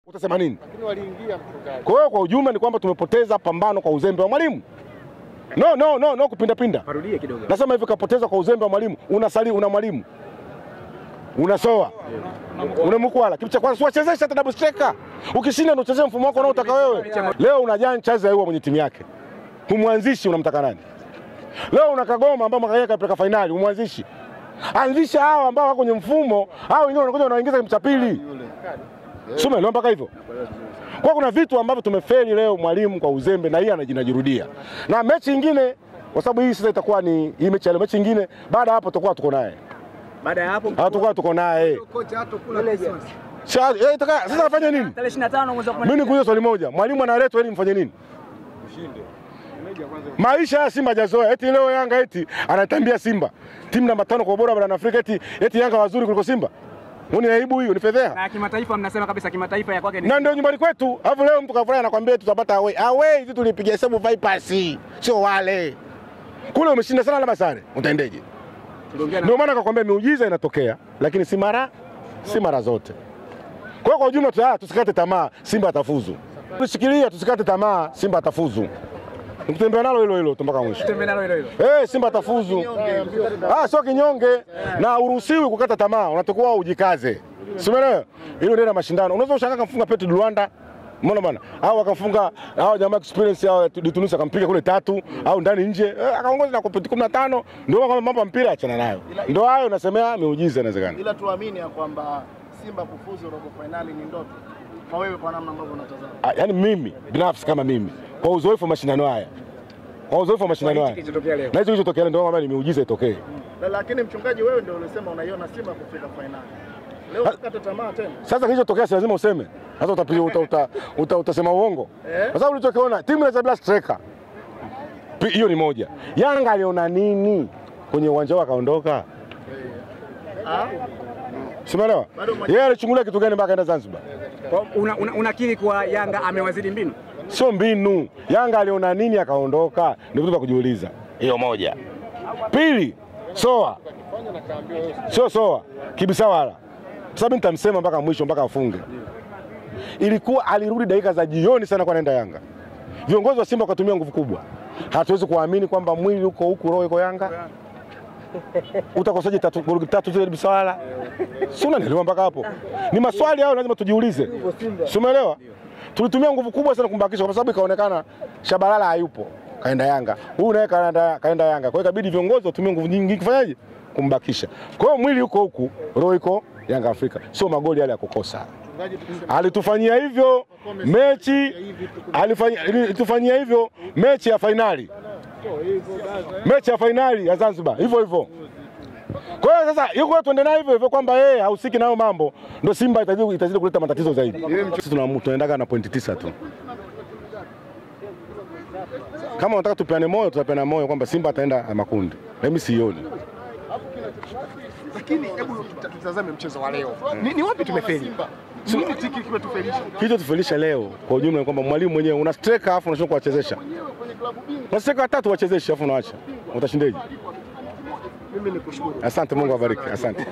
Utasema nini? Lakini waliingia mchungaji. Kwa hiyo kwa ujumla ni kwamba tumepoteza pambano kwa uzembe wa mwalimu. No no no no, kupinda pinda. Parudie kidogo. Nasema hivi, kapoteza kwa uzembe wa mwalimu. Unasali una mwalimu. Unasoa. Unamkwala. Kitu cha kwanza usiwachezeshe hata double striker. Ukishinda ndio uchezee mfumo wako unaotaka wewe. Leo una Chaza yeye mwenye timu yake. Humwanzishi unamtaka nani? Leo una Kagoma ambao mwaka jana kapeleka finali, humwanzishi. Anzisha hao ambao wako kwenye mfumo, hao wengine wanakuja wanaingiza kitu cha pili. Sio leo mpaka hivyo. Kwa kuna vitu ambavyo tumefeli leo mwalimu kwa uzembe, na hii anajirudia. Na mechi nyingine, kwa sababu hii sasa itakuwa ni hii mechi ya leo, mechi nyingine baada hapo tutakuwa tuko naye. Baada ya hapo tutakuwa tuko naye. Kocha hatokula Christmas. Sasa afanye nini? Tarehe 25 mwezi wa 10. Mimi nikuuliza swali moja, mwalimu analetwa ili mfanye nini? Ushinde. Maisha ya Simba hajazoea. Eti leo Yanga eti anatambia Simba timu namba 5 kwa ubora barani Afrika, eti Yanga wazuri kuliko Simba. Ni aibu hiyo, ni fedheha. Na kimataifa mnasema kabisa kimataifa ya kwake ni. Na ndio nyumbani kwetu. Alafu leo mtu kafurahi anakuambia tutapata away. Away hizi tulipiga hesabu Vipers, sio wale. Kule umeshinda sana labda sare, utaendeje? Ndio maana akakwambia miujiza inatokea, lakini si mara zote. Kwa hiyo kwa ujumla tusikate tamaa, Simba atafuzu. Tushikilia, tusikate tamaa, Simba atafuzu. Nikutembea nalo hilo hilo mpaka mwisho. Tembea nalo hilo hilo. Simba atafuzu. Sio kinyonge. Na uruhusiwi kukata tamaa, unatakiwa ujikaze. Si umeelewa? Hilo ndio mashindano. Unaweza ushangaa kumfunga Petro Luanda. Umeona bana? Au akafunga hao jamaa experience hao Tunisia akampiga kule 3 au ndani nje. Akaongoza na kupita 15. Ndio kama mambo ya mpira achana nayo. Ndio hayo nasemea miujiza inawezekana. Ila tuamini ya kwamba Simba kufuzu robo finali ni ndoto. Kwa wewe kwa namna ambavyo unatazama. Yaani mimi binafsi kama mimi kwa uzoefu wa mashindano haya. Kwa uzoefu wa mashindano haya. Na hicho kilichotokea leo ndio maana ni miujiza itokee. Lakini mchungaji wewe ndio ulisema unaiona Simba kufika finali. Leo ukata tamaa tena. Sasa kilichotokea si lazima useme. Sasa utasema uongo. Kwa sababu ulichokiona timu ya bila striker. Hiyo ni moja. Yanga aliona nini kwenye uwanja wao akaondoka? Simeelewa? Yeye alichungulia kitu gani mpaka aenda Zanzibar? Unakiri kwa Yanga amewazidi mbinu? Sio mbinu. Yanga aliona nini akaondoka? Ndio vitu vya kujiuliza. Hiyo moja. Pili, soa. Sio soa, kibisawala. Sababu nitamsema mpaka mwisho mpaka afunge. Ilikuwa alirudi dakika za jioni sana kwa nenda Yanga. Viongozi wa Simba wakatumia nguvu kubwa. Hatuwezi kuamini kwamba mwili uko huku roho iko Yanga. Utakosaje goli tatu zile bisawala? Si unanielewa mpaka hapo? Ni maswali hayo lazima tujiulize. Si umeelewa? Tulitumia nguvu kubwa sana kumbakisha kwa sababu ikaonekana Shabalala hayupo, kaenda Yanga. Huyu naye kaenda Yanga. Kwa hiyo ikabidi viongozi watumie nguvu nyingi kufanyaje? Kumbakisha. Kwa hiyo mwili uko huku, roho iko Yanga Afrika. Sio magoli yale ya kukosa. Alitufanyia hivyo mechi, alitufanyia hivyo mechi ya finali. Mechi ya finali ya Zanzibar, hivyo hivyo. Kwa hiyo sasa yuko tuende naye hivyo hivyo kwamba yeye hahusiki nayo mambo, ndio Simba itazidi kuleta matatizo zaidi. Sisi tunaendaga na pointi 9 tu. Kama unataka tupeane moyo, tutapeana moyo kwamba Simba ataenda makundi. Mimi sioni. Lakini hebu tutazame mchezo wa leo. Ni wapi tumefeli? Nini tiki kimetufelisha? Kilichotufelisha leo kwa ujumla ni kwamba mwalimu mwenyewe una striker afu unashindwa kuwachezesha. Una striker watatu wachezeshe afu unaacha. Utashindaje? Mimi nikushukuru. Asante, Mungu awabariki. Asante.